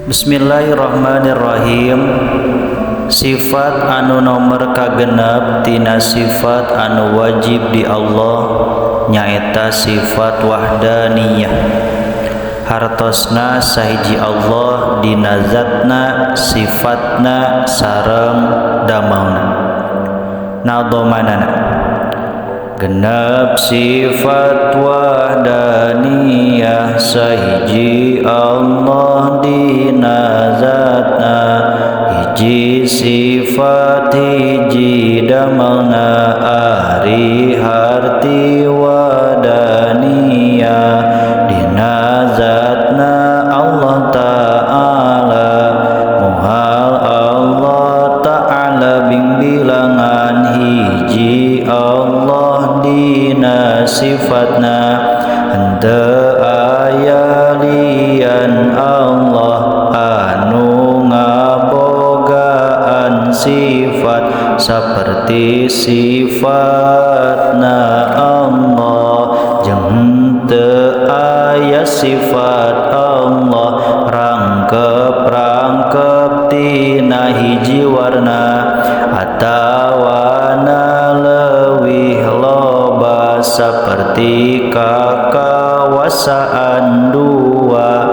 Bismillahirrahmanirrahim. Sifat anu nomor kagenep tina sifat anu wajib di Allah nyaeta sifat wahdaniyah. Hartosna sahiji Allah dina zatna, sifatna, sareng damelna. Nadomanana genep sifat wahdaniyah sahiji Allah dina zatna, hiji sifat hiji damelna, ari harti wahdaniyah dina zatna Allah Ta'ala. Muhal Allah Ta'ala bing bilangan, hiji Allah dina sifatna, henteu aya lian Allah anu ngabogaan sifat saperti sifatna Allah, jeung henteu aya sifat Allah rangkep-rangkep tina hiji warna atawana leuwih loba saperti kakawasaan dua.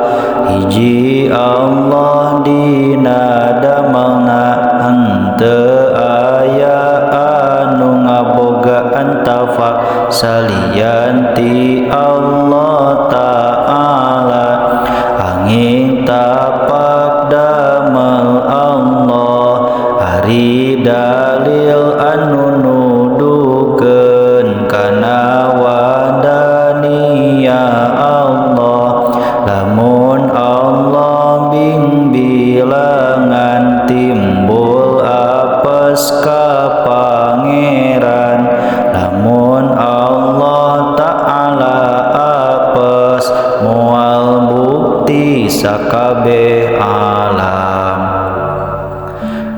Hiji Allah dina damelna, henteu aya anu ngabogaan tafak salian ti Allah Ta'ala. Angin tapak damel Allah, ari dalil anu nuduhkeun kana wahdaniyah Allah. Lamun Allah bing bilangan timbul apes ka pangeran, lamun Allah Ta'ala apes moal bukti sakabeh alam.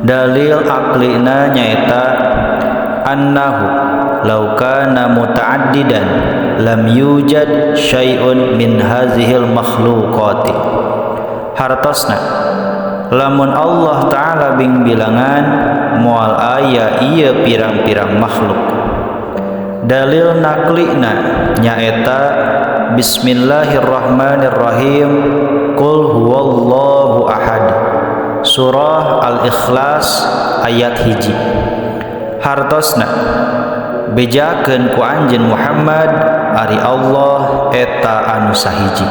Dalil aklina nyaeta annahu law kana muta'addidan lam yujad syai'un min hazihil makhluqati. Hartosna lamun Allah Ta'ala bing bilangan moal aya ieu pirang-pirang makhluk. Dalil naklina nyaeta bismillahirrahmanirrahim, qul huwallahu ahad, surah Al-Ikhlas ayat 1. Hartosna bejakeun ku anjeun Muhammad ari Allah eta anu sahiji.